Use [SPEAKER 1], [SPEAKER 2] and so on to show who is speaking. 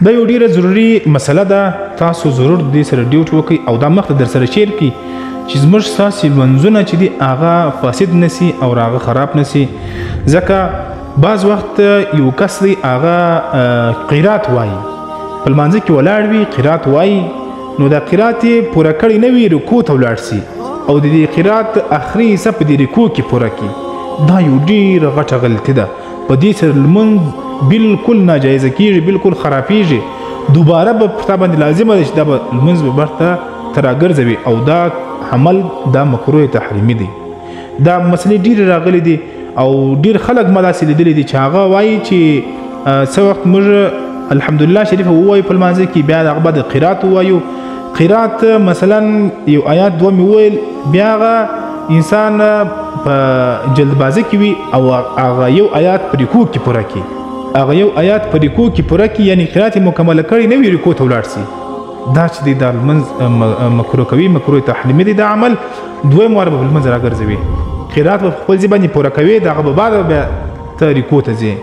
[SPEAKER 1] دا یو ډیره ضروري مسله ده، تاسو ضرور دې سره ډیوټ وکړئ او دا مخته در سره شیر کړئ چې زموږ ستاسې لمونځونه چې دي هغه فاسد نه سي او هغه خراب نه سي. ځکه بعض وخت یو کس دی هغه قرات وایي، په لمانځه کې ولاړ وي قرات وایي، نو دا قرات یې پوره کړی نه وي، رکوع ته ولاړ سي او د دې قرات اخري حصه په دې رکوع کې پوره کړي. دا یو ډېره غټه غلطي ده، په دې سره لمونځ بالکل ناجایزه کیږي، بالکل خرابیږي. دوباره به پر تا باندې لازمه ده چې دا به لمونځ به بیرته ته راګرځوي او دا عمل دا مکروه تحریمي دی. دا مسلې ډېرې راغلي دي او ډېر خلک ما داسې لیدلي دي چې هغه وایي چې څه وخت موږ الحمدلله شریف ووایو په لمانځه کې، بیا هغه بعد قرات ووایو. قرات مثلا یو آیات دوه مې وویل، بیا هغه انسان په جلدبازي کې وي او هغه یو آیات په رکوع کې پوره کړي، هغه یو آیات په رکوع کې پوره کړي، یعنې قرات یې مکمله کړې نه وي، رکوع ته ولاړ سي. دا چې دی دا لمونځ مکروه کوي، مکروه تحریمي دی دا عمل. دویم وار به لمونځ راګرځوي، قرات به په خپل ځای باندې پوره کوي، د هغه به بعد بیا ته رکوع ته ځې.